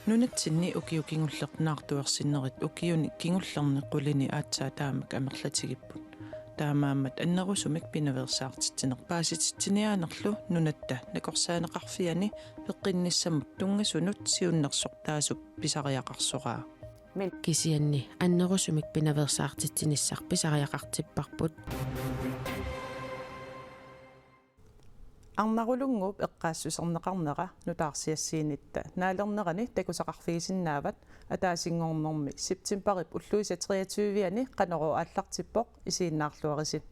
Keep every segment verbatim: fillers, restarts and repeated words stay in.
Nunatsinni ukiut kingulliit naartuersinnerit ukiuni kingullerni qulini aatsaat taamak amerlatigipput. Taamaammat annerusumik pinaveersaartitsineq paasititsiniaanerlu Nunatta Nakorsaaneqarfiani peqqinnissamut tunngasunut siunnersortaasup pisariaqarsoraa. Kisianni annerusumik pinaveersaartitsinissaq pisariaqartipparput. Arnarulunnguup eqqaassuserneqarnera nutaarsiassiinitta naalernerani takusaqarfigisinnaavat, ataasinngornermi septembarip ulluisa treogtyve-ani Qanorooq aallartippoq, isiginnaarluarisi.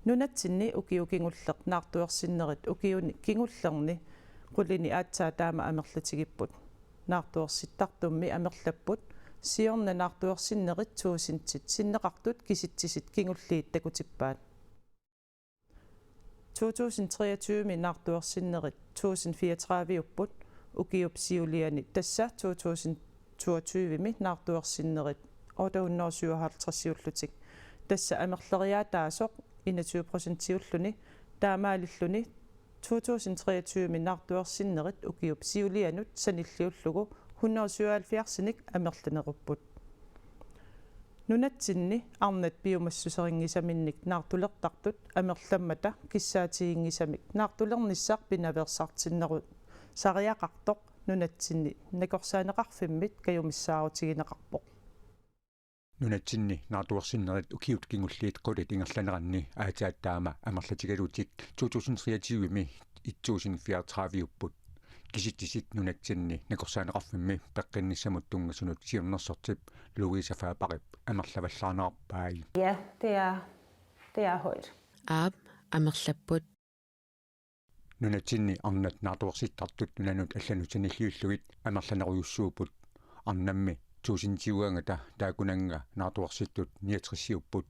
Nunatsinni ukiut kingulliit naartuersinnerit ukiuni kingullerni qulini aatsaat taama amerlatigipput. Naartuersittartummi amerlapput siorna naartuersinnerit tuusintit sinneqartut kisitsisit kingulliit takutippaat. To tusind treogtyve-mi naartuersinnerit tusind fireogtredive-upput, ukiup siuliani tassa to tusind toogtyve-mi naartuersinnerit otte hundrede syvoghalvtreds-iullutik. Tassa amerleriaataasoq enogtyve procentiulluni, taamaalilluni to tusind treogtyve-mi naartuersinnerit ukiup siulianut sanilliullugu hundrede syvoghalvfjerds-inik amerlanerupput. Nunatsinni arnat piumassuserinngisaminnik naartulertartut amerlammata kissaatiginngisamik naartulernissaq pinaveersaartinnerusariaqartoq Nunatsinni Nakorsaaneqarfimmit kajumissaarutigineqarpoq. Nunatsinni naartuersinnerit ukiut kingulliit qulit ingerlaneranni aatsaat taama amerlatigalutik to tusind treogtyve-mi et tusind fireogtredive-upput. Kisitsisit Nunatsinni Nakorsaaneqarfimmi peqqinnissamut tunngasunut siunnersortip Louise Faberip amerlavallaanerarpai. Ja, det er, det er højt. Aap, amerlapput. Nunatsinni arnat naartuersittartut nunanut allanut sanilliullugit amerlanerujussuupput. Arnammi tuusintiugaangata taakkunannga naartuersittut niogtresiupput.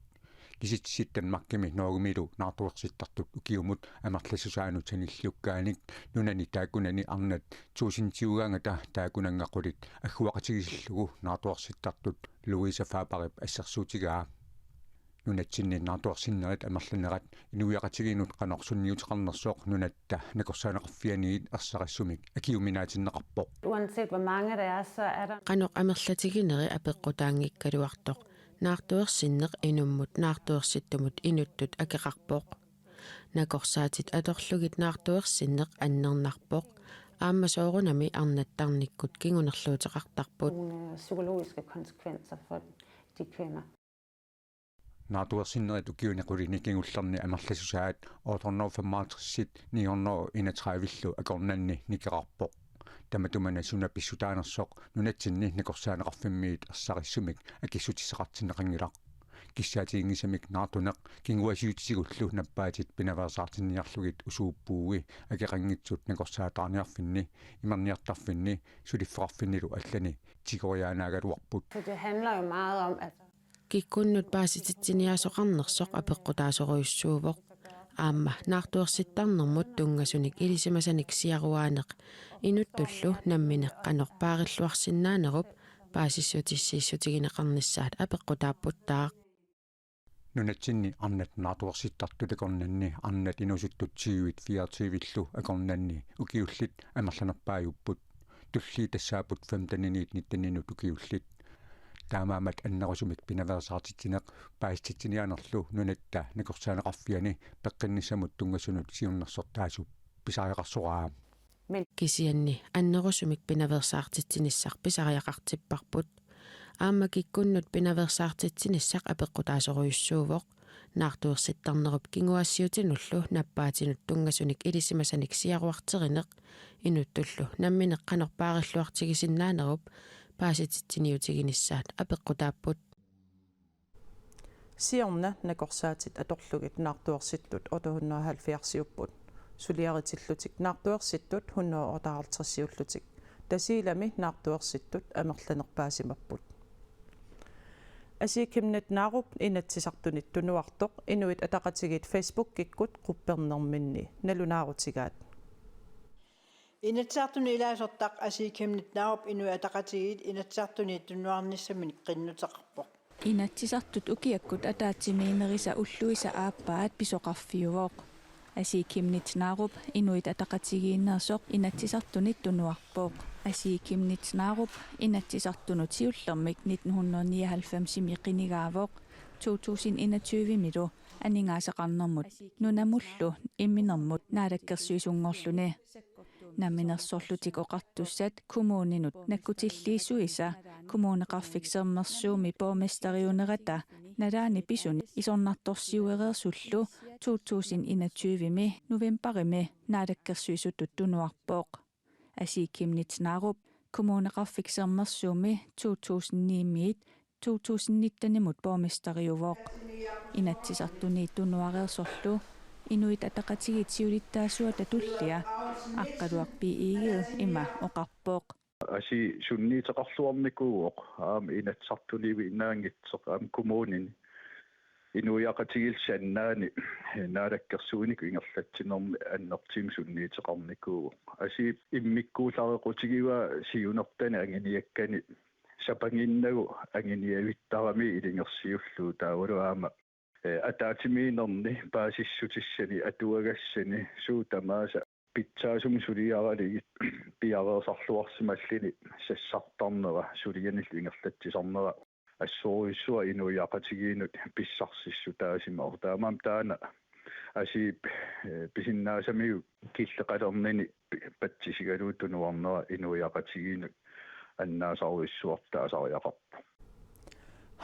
Kisitsisit Danmarkimi Norgemilu naartuersittartut ukiumut amerlassusaanut sanilliukkaanik nunani taakkunani arnat tuusintiugaangata taakkunannga qulit agguaqatigisillugu naartuersittartut Louise Faberip assersuutigaa. Nunatsinni naartuersinnerit amerlanerat inuiaqatigiinnut qanoq sunniuteqarnersoq Nunatta Nakorsaaneqarfianiit ersarissumik akiuminaatinneqarpoq. Uanset hvor mange der er, så er der... Qanoq amerlatigineri apeqqutaanngikkaluartoq naartuersinneq inummut naartuersittumut inuttut akeqarpoq. Nakorsaatit atorlugit naartuersinneq annernarpoq. Aamma soorunami arnat tarnikkut kingunerluuteqartarput. Nogle psykologiske konsekvenser for de kvinder. Naartuersinnerit ukiuni qulini kingullerni amerlassusaat otte hundrede femoghalvtreds-it ni hundrede enogtredive-llu akornanni nikeqarpoq. Tamatuma suna pissutaanersoq Nunatsinni Nakorsaaneqarfimmiit ersarissumik akissutissaqartinneqanngilaq. Kissaatiginngisamik naartuneq kinguaassiuutitigullu nappaatit pinaveersaartinniarlugit usuuppui akeqanngitsut nakorsaataarniarfinni, imerniartarfinni, suliffeqarfinnilu allani tigoriaanaagaluarput. Så det handler jo meget om, altså... Kikkunnut paasititsiniaasoqarnersoq apeqqutaasorujussuuvoq. Aamma naartuersittarnermut tunngasunik ilisimasanik siaruaaneq inuttullu nammineq qanoq paarilluarsinnaanerup paasissutissiissutigineqarnissaat apeqqutaapputtaaq. Nunatsinni arnat naartuersittartut akornanni arnat inuusuttut tyvit fireogtyve-llu akornanni ukiullit amerlanerpaajupput. Tulliit tassaapput femteniniit nitteninut ukiullit. Taamaammat annerusumik pinaveersaartitsineq paasititsiniaanerlu Nunatta Nakorsaaneqarfiani peqqinnissamut tunngasunut siunnersortaasup pisariaqarsoraa. Kisianni annerusumik pinaveersaartitsinissaq pisariaqartipparput. Aamma kikkunnut pinaveersaartitsinissaq apeqqutaasorujussuuvoq. Naartuersittarnerup kinguaassiuutinullu nappaatinut tunngasunik ilisimasanik siaruarterineq inuttullu nammineq qanoq paarilluartigisinnaanerup paasititsiniutiginissaat apeqqutaapput. Siorna nakorsaatit atorlugit naartuersittut otte hundrede halvfjerds-iupput. Suliaritillutik naartuersittut hundrede otteoghalvtreds-iullutik. Tasiilami naartuersittut amerlanerpaasimapput. Asii Chemnitz Narup Inatsisartunit tunuartoq Inuit Ataqatigiit Facebookikkut quppernerminni nalunaarutigaat. Inatsisartuni ilaasortaq Asii Chemnitz Narup Inuit Ataqatigiit Inatsisartuni tunuarnissaminik qinnuteqarpoq. Inatsisartut ukiakkut ataatsimiinnerisa ulluisa aappaat pisoqarfiuvoq. Asii Chemnitz Narup Inuit Ataqatigiinneersoq Inatsisartunit tunuarpoq. Asii Chemnitz Narup Inatsisartunut siullermik nitten hundrede nioghalvfemsimi qinigaavoq, to tusind enogtyvemilu aningaasaqarnermut nunamullu imminermut naalakkersuisunngorluni. Namminersorlutik Oqartussat kommuninut nakkutilliisuisa Kommuneqarfik Sermersuumi borgmesteriunerata nalaani pisuni isornartorsiuereersullu to tusind enogtyvemi novembarimi naalakkersuisutut tunuarpoq. Asii Chemnitz Narup Kommuneqarfik Sermersuumi to tusind ni-miit to tusind nitten-imut borgmesteriuvoq. Inatsisartuni tunuareersorlu Inuit Ataqatigiit siulittaasuata tullia Aqqaluaq B. Egede ima oqarpoq. Asii sunniuteqarluarnikuuvoq aamma Inatsisartuniivinnaanngitsoq aamma kommunini inuiaqatigiillu sannaani naalakkersuinikkut ingerlatsinermi annertuumik sunniuteqarnikuuvoq. Asii immikkuullarequtigivaat siunertani anguniakkani sapanginnagu anguniavittarami ilungersiullugu taavalu aamma, eh, ataatsimiinnerni paasissutissani atuagassani suut tamaasa pitsaasumik suliaralugit piareersarluarsimalluni sassartarnera sulianillu ingerlatsisarnera assorujussuaq inuiaqatigiinnut pissarsissutaasimavoq. Taamaammat taanna Asiip, eh, pisinnaasamiuk killeqalernini pi-, patsisigalugu tunuarnera inuiaqatigiinnut annaasarujussuartut taasariaqarpoq.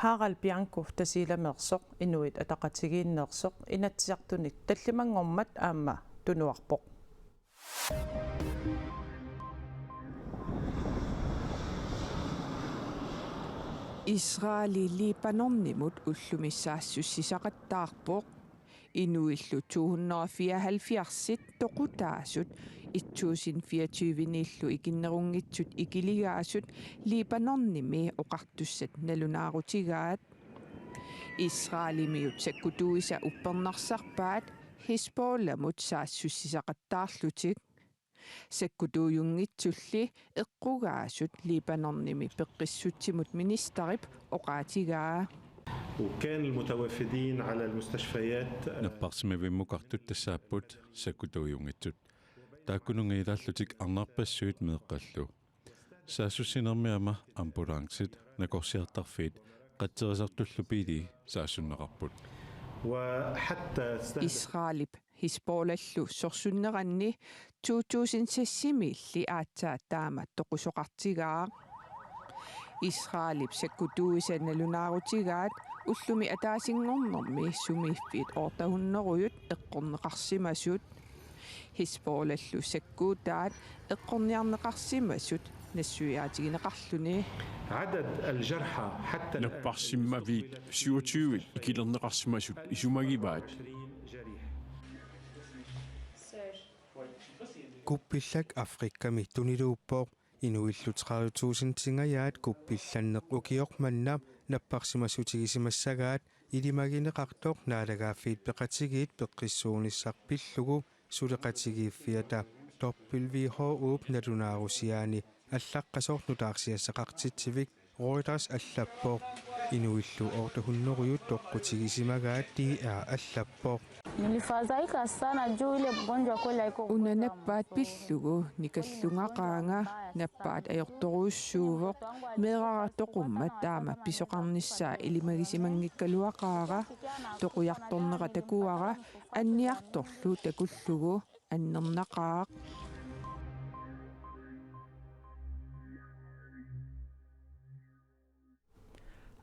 Harald Bianco Tasiilameersoq, Inuit Ataqatigiinneersoq, Inatsisartunit tallimanngormat aamma tunuarpoq. Israeli Libanonimut ullumi saassussisaqattaarpoq. Inuillu to hundrede fireoghalvfjerds toqutaasut et tusind fireogtyve-niillu ikinnerunngitsut ikiligaasut Libanonimi oqartussat nalunaarutigaat. Israelimiut sakkutuisa uppernarsarpaat Hizbollahmut saassussisaqattaarlutik. Sakkutuujunngitsulli eqqugaasut Libanonimi peqqissutsimut ministerip oqaatigaa. وكان المتوافدين على المستشفيات. Napparsimmavimmukartut tassaapput sakkutuujunngitsut. Taakkununnga ilaallutik arnarpassuit meeqqallu. Saassussinermi aamma ambulancit, nakorsiartarfiit, qatserisartullu biilii saassunneqarput. وحتى استهدف Israelip Hizbollahllu sorsunneranni to tusind seks-imiilli aatsaat taama toqusoqartigaaq. Israelip sakkutuisa nalunaarutigaat ullumi ataasinngornermi sumiiffiit otte hundrede eqqorneqarsimasut. Hizbollahllu sakkuutaat eqqorniarneqarsimasut nassuiaatigineqarluni. عدد الجرحى حتى الآن Napparsimmaviit syvogtyve ikilerneqarsimasut isumagivaat. Kuppillak Afrikami tuniluuppoq. Inuillu tredive tusindingajaat kuppillanneq ukioq manna napparsimassutigisimassagaat. Ilimagineqartoq Naalagaaffiit Peqatigiit peqqissuunissaq pillugu suleqatigiiffiata W H O-p nalunaarusiaani allaqqasoq nutaarsiassaqartitsivik Reuters allappoq. Inuillu otte hundrede toqqutigisimagaat D R allappoq. Nilifadhaika sana juu ile mgonjwa kweli haiko. Una nappaat pillugu nikallungaqaanga, nappaat ajortorujussuuvoq, meerara toqummat taama pisoqarnissaa ilimagisimanngikkaluaqaara, toqujartornera takuara, anniartorlu takullugu annernaqaaq.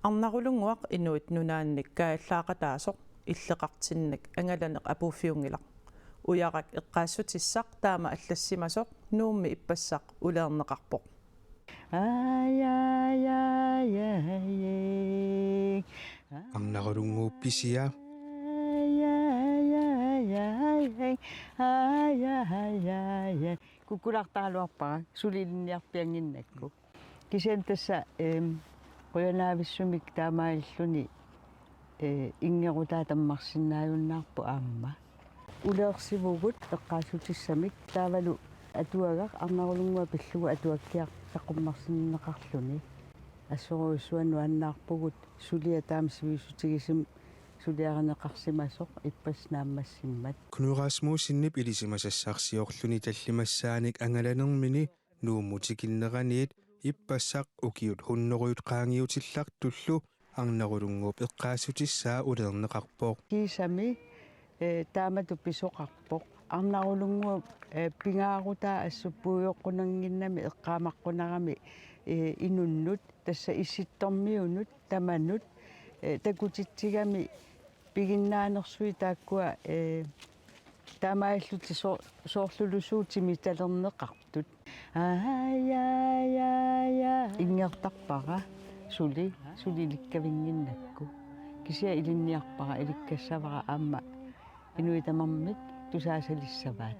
Arnarulunnguaq Inuit Nunaannik kaajallaaqataasoq illeqartinnik angalaneq apuuffiunngilaq. Ujarak eqqaassutissaq taama allassimasoq Nuummi ippassaq uleerneqarpoq. Aj, aj, aj, aj, aj. Arnarulunnguuppisiaq. Aj, aj, aj, aj, aj. Aj, aj, aj, aj, aj. Kukkulartaraluarpara, suli ilinniarpiannginnakku. Kisianni tassa, eem, qujanavissumik taamaalilluni, ee, inngerutaa tammarsinnaajunnaarpoq aamma. Uleersivugut eqqaassutissamik taavalu atuagaq Arnarulunnguaq pillugu atuakkiaq saqqummersinneqarluni. Assorujussuaq nuannaarpugut suliaq taama sivisutigisumik suliarineqarsimasoq ippassaq naammassimmat. Knud Rasmussenip ilisimasassarsiorluni tallimassaanik angalanermini Nuummut tikinneraniit ippassaq ukiut hunnorujut qaangiutillartullu Arnarulunnguup eqqaassutissaa uleerneqarpoq. Kiisami eh, taamatut pisoqarpoq. Arnarulunnguup eh, pingaarutaa assut puigoqqunannginnami eqqaamaqqunarami eh, inunnut, tassa Issittormiunut, tamanut eh, takutitsigami piginnaanersui taakkua eh, taamaallutik soo-, soorlulusuutimitalerneqartut. Aa, ja, ja, ja. Inngertarpara suli, suli ilikkavinnginnakku. Kisianni ilinniarpara, ilikkassavara aamma inuit tamarmik tusaasalissavaat.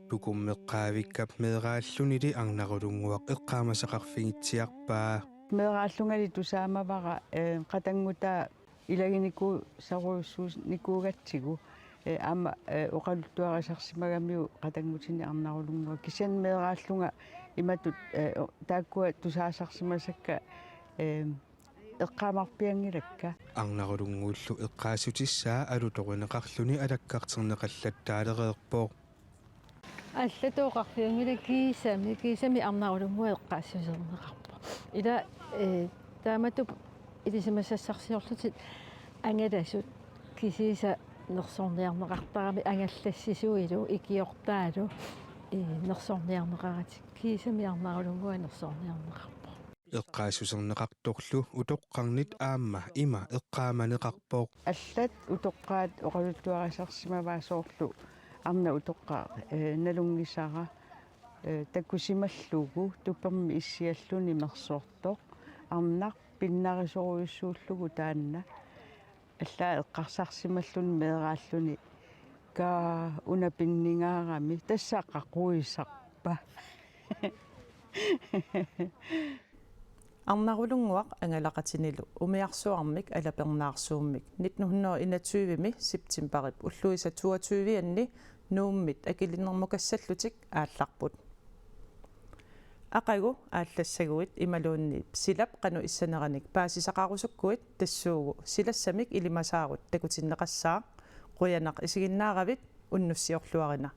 Tukummeqqaavikkap meeraallunili Arnarulunnguaq eqqaamasaqarfigitsiarpaa. Meeraallungali tusaamavara eh, qatanngutaa ilaginikuusarujussuunikuugatsigu eh, aamma eh, oqaluttuarisarsimagamiuk qatanngutini Arnarulunnguaq. Kisianni meeraallunga imatut eh, o-, taakkua tusaasarsimasakka eh, eqqaamarpianngilakka. Arnarulunnguullu eqqaassutissaa alutorineqarluni alakkarterneqallattaalereerpoq. Allatut oqarfiunngilanga kiisami, kiisami Arnarulunnguaq eqqaassuserneqarpoq. Ila eh, taamatut ilisimasassarsiorlutik angalasut kisiisa nersorniarneqartaramik, angallassisuilu ikiortaalu eh, nersorniarneqaratik, kiisami Arnarulunnguaq nersorniarneqarpoq. Eqqaassuserneqartorlu utoqqarnit aamma ima eqqaamaneqarpoq. Allat utoqqaat oqaluttuarisarsimavaat, soorlu arnaq utoqqaaq eh, nalunngisara eh, takusimallugu tupermi issialluni mersortoq, arnaq pinnarisorujussuullugu taanna. Allaat eqqarsarsimalluni meeraalluni: Kaa, una pinningaarami, tassa qaquisarpa? Arnarulunnguaq angalaqatinilu umiarsuarmik alapernaarsuummik nitten hundrede enogtyve-mi septemberip ulluisa toogtyve-anni Nuummit akilinnermukassallutik aallarput. Aqagu aallassaguit imaluunniit silap qanoq issaneranik paasisaqarusukkuit tassuugu silassamik ilimasaarut takutinneqassaaq. Qujanaq isiginnaaravit, unnussiorluarina.